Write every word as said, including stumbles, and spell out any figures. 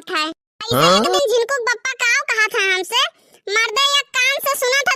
है। ऐसे एक दिन झिनकू के बप्पा काव कहा था हमसे, मर्दे एक कान से सुनत